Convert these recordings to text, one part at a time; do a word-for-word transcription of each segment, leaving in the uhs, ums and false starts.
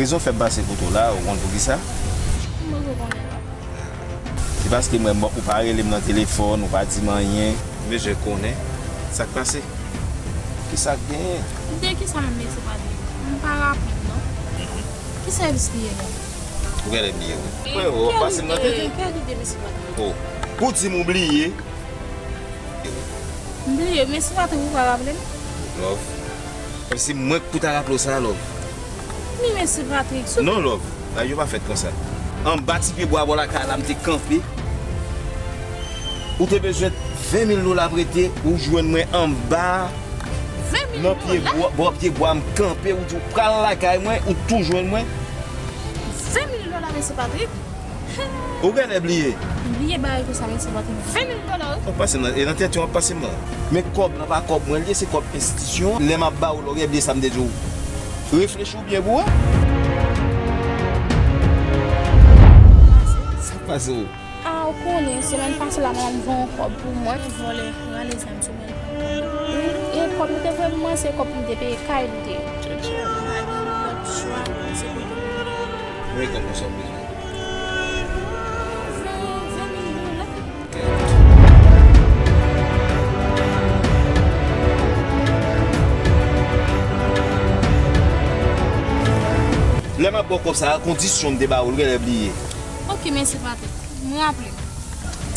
Rezon fè m pase kote w la, ou konn poukisa? Mwen rekonnen la. Se paske mwen, ou pa rele m nan telefòn, ou pa di m anyen. M bezwen konnen sa k pase. Kisa k genyen? De kisa menm, mesye Patrick? M pa raple m non. Ki sèvis li ye la? Ou genlè bliye wi. Frero, w ap pase m nan tete. Kèl ide, mesye Patrick? Oh, pou di m ou bliye. M bliye, mesye Patrick, ou pa raple m? Love. Kòmsi mwen k pou ta raple w sa, Love. Mi, mesye Patrick, sou... Non, Love. Bagay yo pa fèt konsa. Anba ti pye bwa bò lakay la, m te kanpe. Ou te bezwen ven mil dola prete, ou jwenn mwen anba. Ven mil dola? Nan pye bwa, bò pye bwa, m kanpe, ou di w pral lakay mwen, ou tou jwenn mwen. Ven mil dola, mesye Patrick? Ou genlè bliye. M bliye bagay konsa, mesye Patrick. Ven mil dola, wi. W ap pase m nan, e nan tete w w ap pase m nan. Men kòb lan pa kòb mwen l ye, se kòb enstitisyon an. Lè m ap ba ou la, ou genlè bliye sa m te di w. Reflechi w byen pou wè. Sa k pase w? A, ou konnen, semèn pase la, manman m voye yon kòb pou mwen. Vòlè, rale zam sou mwen. E, e kòb li te voye pou mwen, se kòb pou m te peye kay li te ye. Tchatcha. Pa gen lòt chwa, se kote pou mwen. Men kòb konsa w bezwen? Ven, ven mil dola. Lè m ap ba w kòb sa a, kondisyon m te ba ou, ou genlè bliye. Ok, mèsi, Patrick. Mwen raple.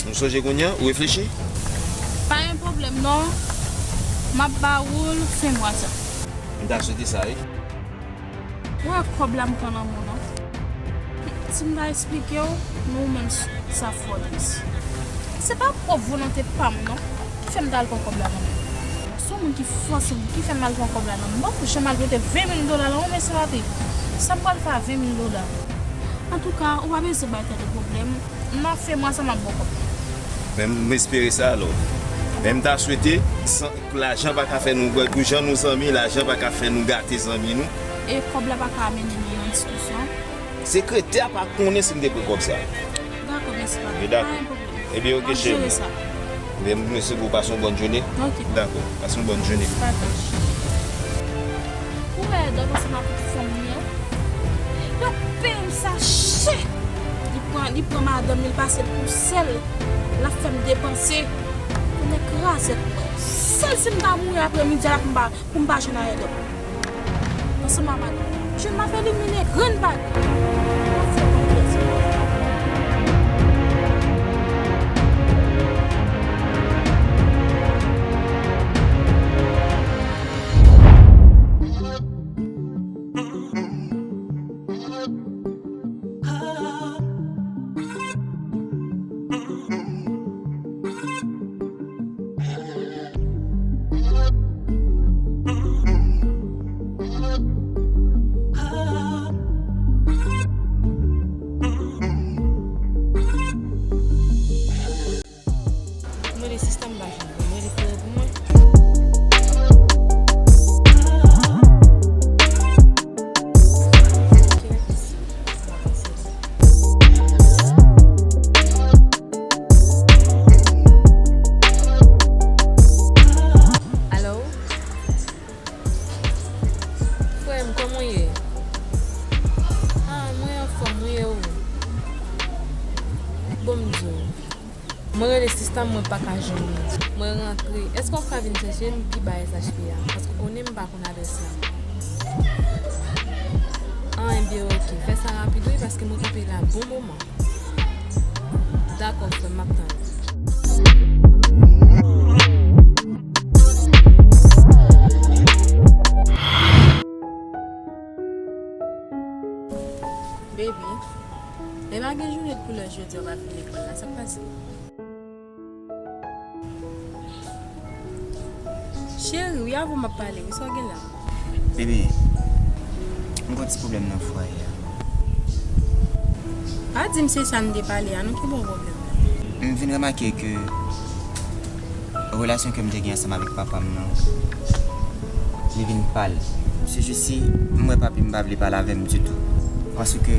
Ou sonje kounye a? Ou reflechi? Pa gen pwoblèm non. M ap ba ou l fen mwa sa. M ta swete sa, wi. Ou wè kòb la m pran nan men w lan? Si m ta esplike w, men ou menm sa fò tris. Se pa pwòp volonte pa m non ki fè m t al pran kòb la nan men w. Se yon moun ki fòse m, ki fè m al pran kòb la nan men w. M poko janm al prete ven mil dola la, yon mesye Patrick. Sa m pral fè a ven mil dola? Antouka, ou pa bezwen bay tèt ou pwoblèm. Nan fen mwa sa, m ap ba w kòb la. Men m espere sa, alò. Men m ta swete, san, lajan pa ka fè nou, pou jan nou zanmi, lajan pa ka fè nou gate zanmi nou. E kòb la pa ka mennen nou nan diskisyon. Sekretè a pa konnen si m te pran kòb sa. Dakò, mèsi, papa. Wi, dakò. Pa gen pwoblèm. Ebyen, oke, cheri. M ap jere sa. Ebyen, m swete pou w pase yon bòn jounen. Ok. Dakò, pase yon bòn jounen. Pataje. Ou wè Edòm ansanm ak fanmi an? Yo peye m sa chè! Li pran, li pran madanm li, l pase l pou sèl. L ap fè m depanse. Tonnè kraze tèt mwen. Sèl si m ta mouri aprè midi a la pou m pa, pou m pa jwenn a Edòm. Ansanm a madanm. Jwenn m ap elimine grenn bagay. M ap fè konfyans. M rele sista m pa jwenn li. M rele frè pou mwen. Alo? Frè m, kòman w ye? Ah, mwen anfòm, mwen ye ou. Bon, m di w. Mwen rele sista m, mwen pa ka jwenn li. Mwen rantre. Èske w ka vin chèche m pi ba S H P a? Paske w konnen m pa konn adrès la. Ah, ebyen, oke. Fè sa rapid, wi, paske mwen kanpe la bon moman. Dakò, frè m, m ap tann ou. Baby, e pa gen jounen de koulè jodi a, w pa vin lekòl la, sa k pase? Cheri, wi, avè w m ap pale, wi, sa w gen la? Bebe, m gon ti pwoblèm nan fwaye a. Pa di m se sa n te pale a, non, ki bon pwoblèm la? M vin remake ke relasyon ke m te gen ansanm avèk papa m nan, li vin pale. Se jis si m wè papi m pa vle pale avè m ditou. Paske,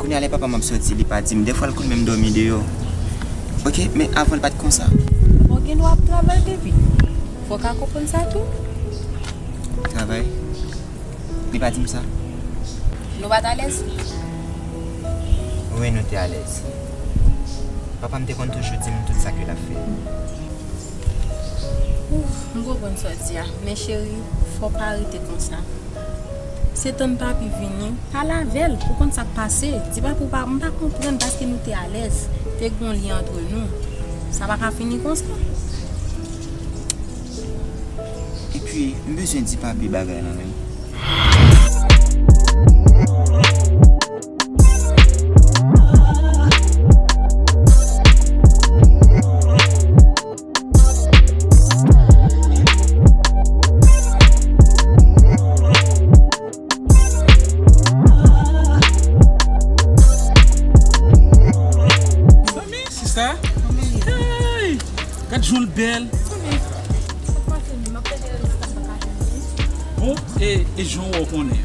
kounye a lè papa m ap soti, li pa di m. Defwa l konn menm dòmi deyò. Oke, men avan l pa t konsa. Bon, gen dwa ap travay, baby. Fò w ka konprann sa tou. Travay? Li pa di m sa. Nou pa t alèz? Wi, nou te alèz. Papa m te konn toujou di m tout sa ke l ap fè. Ouf, m konprann sa w di a. Men cheri, fò w pa rete konsa. Se tann papi vini, pale avè l pou konn sa k pase. Di papi w pa, m pa konprann paske nou te alèz, te gen yon lyen antre nou. Sa pa ka fini konsa. Epi, m bezwen di papi bagay lan wi. Mezanmi, sista. Hey! Gad jan l bèl. Bon, e, e jan w wè w konnen an.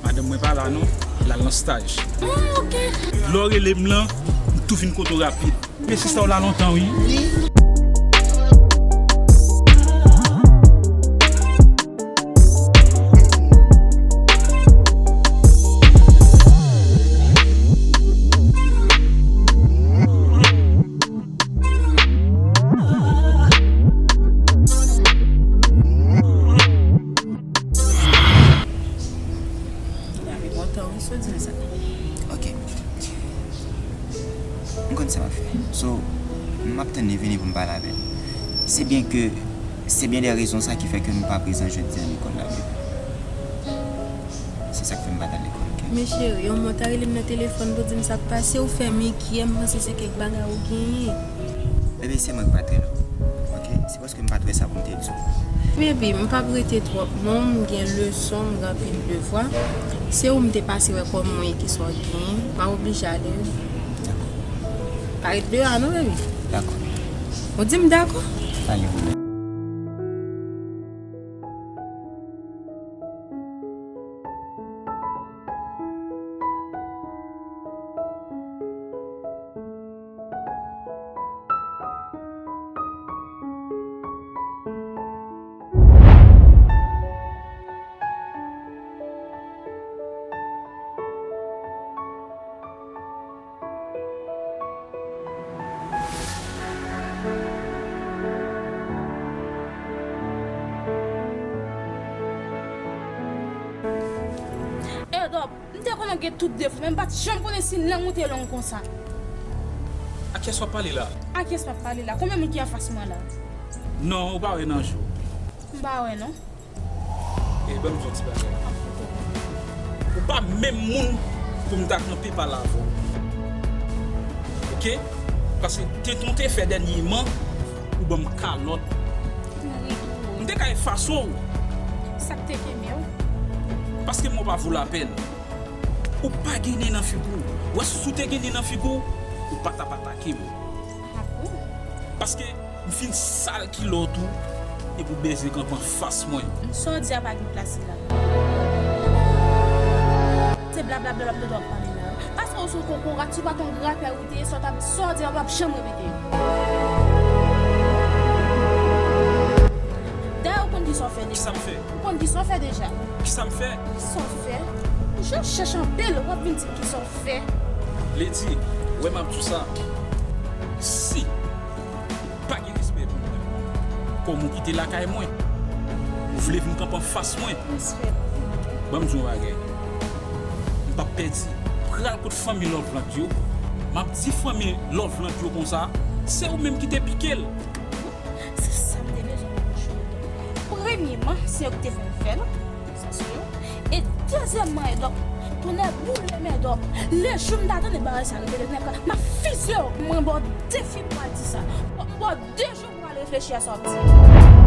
Madanm mwen pa la non, l al nan staj. Ah, ok. Lè w rele m lan, m tou vin kote w rapid. Men sista w la lontan wi. Gaby kontan wi, si w di l sa. Ok. M konn sa m ap fè. So, m ap tann li vini pou m pale avè l. Se byen ke, se byen de rezon sa ki fè ke nou pa prezan jodi a lekòl la, baby. Se sa k fè m pa t al lekòl, ok? Men cheri, yon moun ta rele m nan telefòn pou di m sa k pase, ou fè m enkyè, m panse se kèk bagay ou genyen. Bebe, se mwen k pa t rele w, ok? Se paske m pa t wè sa pou m te di w. Baby, m p ap rete twòp non, m gen leson, m gen anpil devwa. Se ou m te pase wè kòman w ye, kisa w genyen. M ap oblije ale wi. Dakò. Pa ret deyò a non, baby. Dakò. Ou di m dakò? Pa gen pwoblèm. Edòp, m te konnen w gen tout defo, men m pa t janm konnen si lang ou te long konsa. A kiyès w ap pale la? A kiyès m ap pale la? Konbyen moun ki anfas mwen la? Non, ou pa wè nan je w. M pa wè non. E ban m di w yon ti bagay. Ou pa menm moun pou m ta kanpe pale avè w. Ok? Paske tenten w te fè dènyèman, ou ban m kalòt. M te ka efase w. Sa k te kenbe w? Paske mwen pa vo lapèn. Ou pa gen nen nan figi w. Wè, si w te gen nen nan figi w, ou pa t ap atake m. Ah bon? Paske m fin sal kilòt ou epi w bezwen kanpe anfas mwen. Sa w di a pa gen plas li la. Se blablabla w ap pale la. Paske w se yon kokorat, si w pa t yon grapè ou te ye, sa w t ap, sa w di a w p ap janm repete. Dayè, ou konn kisa w fè deja. Kisa m fè? Ou konn kisa w fè deja. Kisa m fè? Kisa w fè? Ou jan chèch anpil, w ap vin di m kisa w fè. Lady, wè m ap di w sa. Si pa gen respè pou mwen, kòm ou kite lakay mwen, ou vle vin kanpe anfas mwen. Respè. Ban m di w yon bagay. M p ap pèdi. Pral kot fanmi Loveland yo. M ap di fanmi Loveland yo konsa, se ou menm ki te pike l. Se sa m te bezwen nan bouch ou. Premyeman, se yo ki te fè m fè l. Sa se youn. E dezyèmman, Edòp, tonnè boule m, Edòp, lejou m ta tande bagay sa repete nan kò, m ap fizye w. Mwen ba w defi pou w al di sa. Mwen ba w de jou pou w al reflechi a sa w ap di.